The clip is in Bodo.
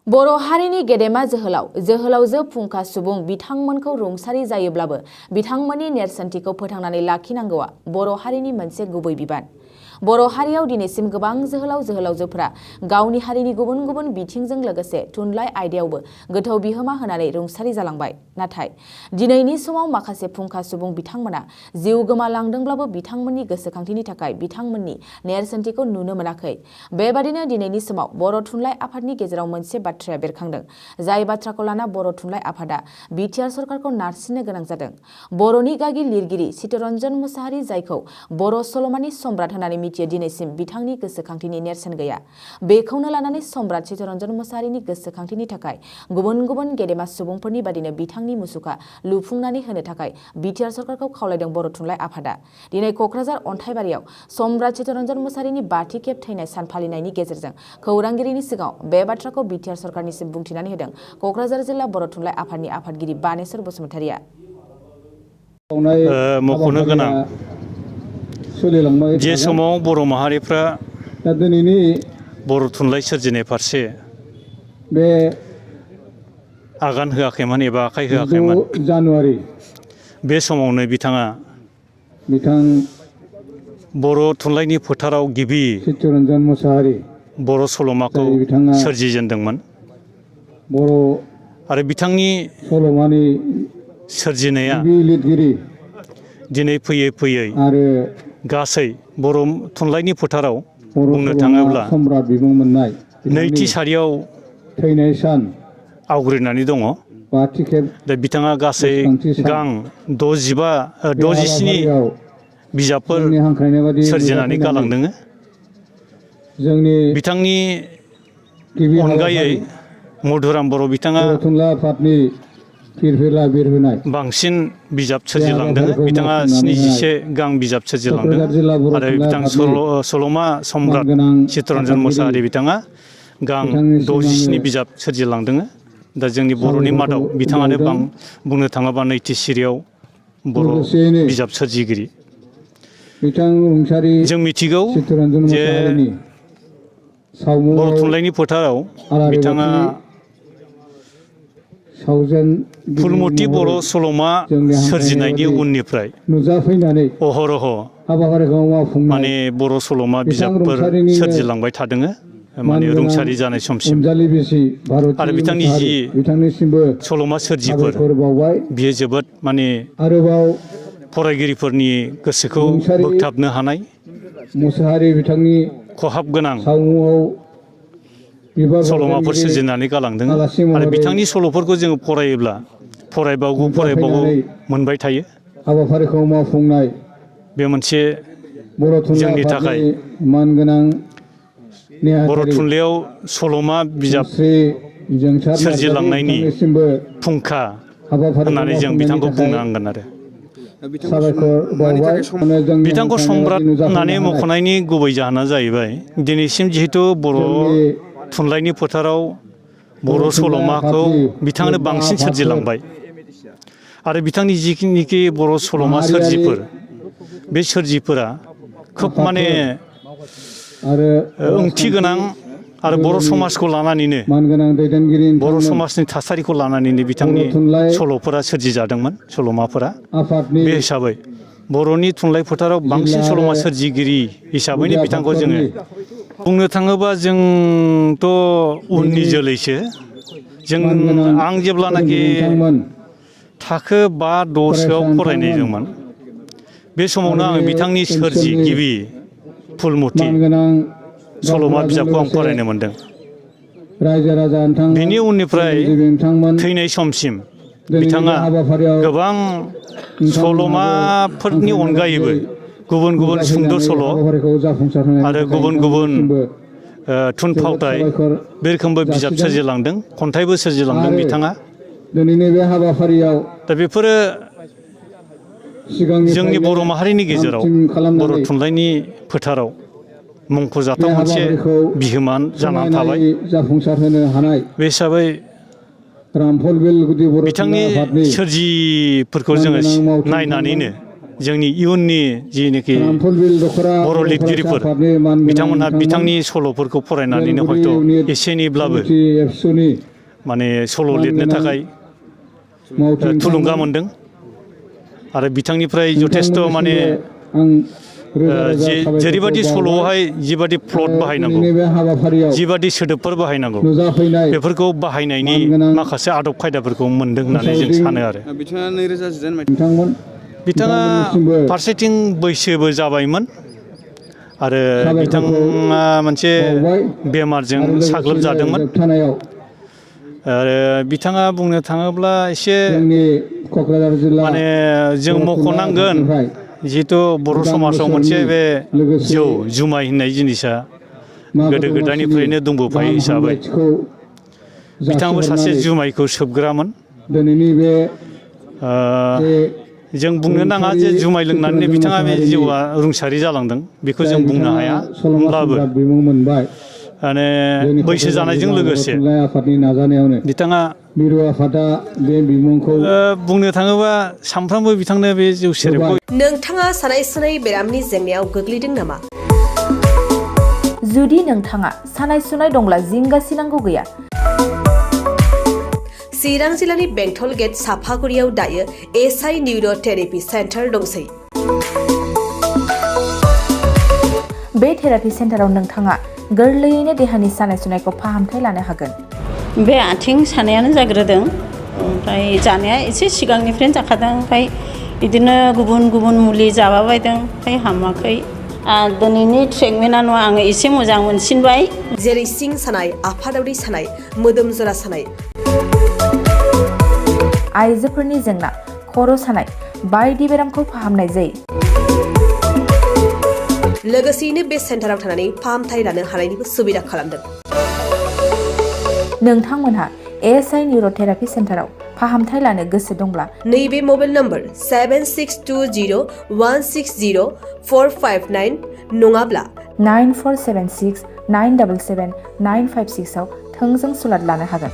बर' हारिनि गेदेमा जोहोलावजो फुंखा सुबुं बिथांमोनखौ रुंसारि जायोब्लाबो बिथांमोननि नेरसोनथिखौ फोथांनानै लाखिनांगौआ बर' हारिनि मोनसे गुबै बिबान। बर' हारियाव दिनैसिम गोबां जोहोलावजोफोरा गावनि हारिनि गुबुन गुबुन बिथिंजों लोगोसे थुनलाइ आयदायावबो गोथौ बिहोमा होनानै रुंसारि जालांबाय। नाथाय दिनैनि समाव माखासे फुंखा सुबुं बिथांमोना जिउ गोमालांदोंब्लाबो बिथांमोननि गोसोखांथिनि थाखाय बिथांमोननि नेरसोनथिखौ नुनो मोनाखै। बेबादिनो दिनैनि समाव बर' थुनलाइ आफादनि गेजेराव मोनसे बाथ्राया बेरखांदों, जाय बाथ्राखौ लाना बर' थुनलाइ आफादा बिटिआर सरकारखौ नारसिननो गोनां जादों। बर'नि गागि लिरगिरि चित्तरन्जन मुसाहारि, जायखौ बर' सल'मानि सम्राट होननानै मिथियो, दिनैसिम बिथांनि गोसोखांथिनि नेरसोन गैया। बेखौनो लानानै सम्राट चित्तरन्जन मुसाहारिनि गोसोखांथिनि थाखाय गुबुन गुबुन गेदेमा सुबुंफोरनि बादिनो बिथांनि मुसुखा लुफुंनानै होनो थाखाय बिटिआर सरकारखौ खावलायदों बर' थुनलाइ आफादा। दिनै क'क्राझार अन्थाइबारियाव सम्राट चित्तरन्जन मुसाहारिनि 5थि खेब थैनाय सान फालिनायनि गेजेरजों खौरांगिरिनि सिगाङाव बे बाथ्राखौ बिटिआर सरकारनिसिम बुंथिनानै होदों क'क्राझार जिल्ला बर' थुनलाइ आफादनि आफादगिरि बानेश्वर बसुमतारिया। मख'नो गोनां जे समाव बर' माहारिफ्रा बर' थुनलाइ सोरजिनाय फारसे बे आगान होआखैमोन एबा आखाइ होआखैमोन, जानुवारि बे समावनो बिथां बर' थुनलाइनि फोथाराव गिबि चित्तरन्जन मुसाहारि बर' सल'माखौ सोरजिजेनदोंमोन बर' आरो बिथांनि सल'मानि सोरजिनाया गिबि लिरगिरि दिनै फैयै फैयै आरो गासै बर' थुनलाइनि फोथाराव बर' बुंनो सल'मा थाङोब्ला सम्राट बिमुं मोननाय नैथि सारियाव थैनाय सान आवग्रिनानै दङ। 5थि खेब दा बिथाङा गासै गोसोखांथि सान। गां बे 67 हाबाफारियाव बिजाबफोर जोंनि हांख्रायनाय बादि सोरजिनानै नुजाफैनानै गालांदों। जोंनि बिथांनि गिबि अनगायै हाबाफारि मधुराम बर' बिथाङा बर' थुनलाइ आफादनि फिरफिला बिरहोनाय बांसिन बिजाब बे सोरजिलांदों। हाबाफारिखौ बिथाङा मावफुंनानै होनाय 71 गां बिजाब सोरजिलांदों क'क्राझार जिल्ला बर' आरो थुनलाइ बिथां आफादनि सल'मा सम्राट मानगोनां चित्तरन्जन आफादगिरि मुसाहारि बिथाङा गां बिथांनिसिम 67 आङो बिजाब सोरजिलांदों। दा जोंनि बर'नि साबायखरखौ मादाव बिथाङानो बावदों। बुंनो थाङोबा नैथि सिरियाव बर' लोगोसेयैनो बिजाब सोरजिगिरि। बिथां रुंसारि जों मिथिगौ चित्तरन्जन जे मुसाहारिनि बर' सावमुआव थुनलाइनि फोथाराव आलारि बिथाङा बाथि फुलमति बर' महरै सल'मा जोंनि हांख्रायनाय सोरजिनायनि बादि उननिफ्राय नुजाफैनानै अहरह हाबाफारिखौ मावफुंनाय माने बर' सल'मा बिथां बिजाबफोर रुंसारिनिनो सोरजिलांबाय थादों, माने मानगोनां रुंसारि जानाय समसिम। अनजालि बिसि भारती आरो बिथांनि मुसाहारि जि बिथांनिसिमबो सल'मा सोरजिफोर साबायखर बावबाय। बियो जोबोद माने आरोबाव फरायगिरिफोरनि गोसोखौ रुंसारि बोगथाबनो हानाय, मुसाहारि बिथांनि खहाब गोनां सावमुआव बिबार सल'माफोर बावजेनगिरि सोरजिनानै गालांदों। आलासि आरो महरै बिथांनि सल'फोरखौ जोङो फरायोब्ला फरायबावगौ नुजाफैनानै मोनबाय थायो। हाबाफारिखौ मावफुंनाय बे मोनसे बर' थुनलाइ जोंनि आफादनि थाखाय मानगोनां बर' नेहाथारि थुनलाइयाव सल'मा बिजाब श्री जोंसार नार्जारि सोरजिलांनायनि बिथांनिसिमबो फुंखा हाबाफारिखौ होननानै जों मावफुंनायनि बिथांखौ थाखाय बुंनांगोन आरो साबायखर बावबाय। जोंनि बिथांखौ हांख्रायनाय सम्राट बादि नुजाफैनो होननानै हानाय मख'नायनि गुबै जाहोना जाहैबाय, दिनैसिम जिहेथु बर' जोंनि थुनलाइनि फोथाराव बर' थुनलाइ सल'माखौ आफादनि बिथाङानो लोब्बा बांसिन आफादफोर सोरजिलांबाय आरो बिथांनि जिखिनिखि बर' सल'मा माहारियारि सोरजिफोर, बे सोरजिफोरा खोब माने आफादफोर आरो ओंथि राजखान्थि गोनां आरो बर' दोलोनि समाजखौ लानानैनो, मानगोनां दैदेनगिरि बर' नोंथांमोन, समाजनि थासारिखौ लानानैनो बिथांनि बर' थुनलाइ सल'फोरा सोरजिजादोंमोन। सल'माफोरा आफादनि बे हिसाबै बर'नि थुनलाइ फोथाराव बांसिन जिल्ला आरो सल'मा सोरजिगिरि गुदि हिसाबैनो बिथांखौ जोङो आफादफोरनि बुंनो थाङोबा जोंथ' उननि बेनि जोलैसो। मानगोनां आं जेब्लानाखि फोरोंगिरि नोंथांमोन, थाखो 5-6सोआव फरायसा नोंथांमोन, फरायनायदोंमोन, बे समावनो आरो आं बे बिथांनि सोरजि ओनसोलनि गिबि फुलमति मानगोनां सल'मा गावबुराजों बिजाबखौ आं लोगोसे फरायनो मोनदों। रायजो राजा नोंथांमोन, बेनि उननिफ्राय मेलेमजिबि नोंथांमोन, थैनाय समसिम दिनैनि बे बिथाङा हाबाफारियाव गोबां नोंथांमोनहाबो सल'माफोरनि हांख्रायनाय अनगायैबो बादियै गुबुन गुबुन सुंद' नुजाफैनानै सल' हाबाफारिखौ जाफुंसार होनायनि आरो थाखाय गुबुन गुबुन नोंथांमोननिसिमबो जोबोद थुनफावथाय साबायखर बे रोखोमबो बिजाब जासिदों। सोरजिलांदों, खन्थाइबो सोरजिलांदों आरो बिथाङा। दिनैनि बे हाबाफारियाव दा बेफोरो जोंनि सिगांनिफ्रायनो बर' माहारिनि थाम गेजेराव थिम बर' खालामनानै थुनलाइनि फोथाराव बे मुंख'जाथाव मोनसे हाबाफारिखौ बिहोमा जानानै थाबाय। समायनायै जाफुंसार होनो हानाय बे हिसाबै रामफल बिल गुदि बर' थुनलाइ बिथांनि आफादनि सोरजिफोरखौ जोङो मानगोनां मावथिं बिथांमोन, नायनानैनो जोंनि इयुननि जिनोखि रामफलबिल दख'रा बर' लिरगिरिफोर आफादनि मानगोनां बिथांमोनहा बिथांमोन, बिथांनि सल'फोरखौ फरायनानैनो उदालगुरि हयथ' इउनिट एसेनिब्लाबो कमिटि एबसुनि माने सल' लिरनो थाखाय मावथिं थुलुंगा थांनो मोनदों आरो बिथांनिफ्राय जथेस्थ' माने नोंथांमोननिसिमबो आं रोजा रोजा साबायखरखौ जेरैबायदि बावबाय। सल'आवहाय जिबादि प्लट बाहायनांगौ दिनैनि बे हाबाफारियाव जिबादि सोदोबफोर बाहायनांगौ नुजाफैनाय बेफोरखौ बाहायनायनि मानगोनां माखासे आदब खायदाफोरखौ मोनदों होननानै जों फोसावदिं सानो आरो बिथाङा 2019 मायथाइ बिथांमोन बिथाङा बिथांमोननिसिमबो फारसेथिं बैसोबो जाबायमोन आरो साबायखरखौ बिथाङा मोनसे बावबाय बेमारजों आरो लोगोसेनो साग्लोबजादोंमोन जोबथानायाव आरो बिथाङा बुंनो थाङोब्ला एसे जोंनि क'क्राझार जिल्ला माने जों बर' थुनलाइ मख'नांगोन आफादनिफ्राय जिहेथु बर' गोदान समाजाव मोनसे बोसोरनि बे लोगोसे जौ जुमाय होननाय जिनिसा मागो गोदो गोदायनिफ्रायनो दमासिनि दंबोफायो गाहाम हिसाबै हामलायथिखौ बिथाङाबो सासे जासिहरनानै जुमायखौ सोबग्रामोन दिनैनि बे ओ जे जों बुंनो नाङा जे जुमाय लोंनानै चित्तरन्जन बिथाङा बे मोसाहारिनि जिउआ रुंसारि जालांदों बेखौ जाय जों बुंनो बिथाङा हाया सल'मा होमब्लाबो सम्राट बिमुं मोनबाय माने जोंनि बैसो क'क्राझार जानायजों जिल्ला बर' लोगोसे थुनलाइ आफादनि नाजानायावनो बिथाङा मिरु आफादा बे बिमुंखौ बुंनो थाङोबा सानफ्रामबो बिथांनो बे जौ सेरेबखौ नोंथाङा सानाय सुनाय बेरामनि जेंनायाव गोग्लैदों नामा? जुदि नोंथाङा सानाय सुनाय दंब्ला जिंगासिनांगौ गैया। चिरां जिल्लानि बेंटल गेट साफागुरियाव दायो एसआइ निउर' थेरापि सेन्टार दंसै। बे थेरापि सेन्टाराव नोंथाङा गोरलैयैनो देहानि सानाय सुनायखौ फाहामथाय लानो हागोन। बे आथिं सानायानो जाग्रोदों ओमफ्राय जानाया एसे सिगांनिफ्रायनो जाखादों ओमफ्राय बिदिनो गुबुन गुबुन मुलि जाबाबायदों ओमफ्राय हामाखै। दिनैनि ट्रिटमेन्टआनो आङो एसे मोजां मोनसिनबाय। जेरै सिं सानाय, आफादावरि सानाय, मोदोम जरा सानाय, आइजोफोरनि जेंना, खर' सानाय बायदि बेरामखौ फाहामनाय जायो। लोगोसेयैनो बे सेन्टाराव थानानै फाहामथाय लानो हानायनिबो सुबिदा खालामदों। नोंथांमोनहा एएसआइ निउर' थेरापि सेन्टाराव फाहामथाय लानो गोसो दंब्ला नैबे मबाइल नम्बर 7620160459 नङाब्ला 9476 977 956 आव थोंजों सुलाद लानो हागोन।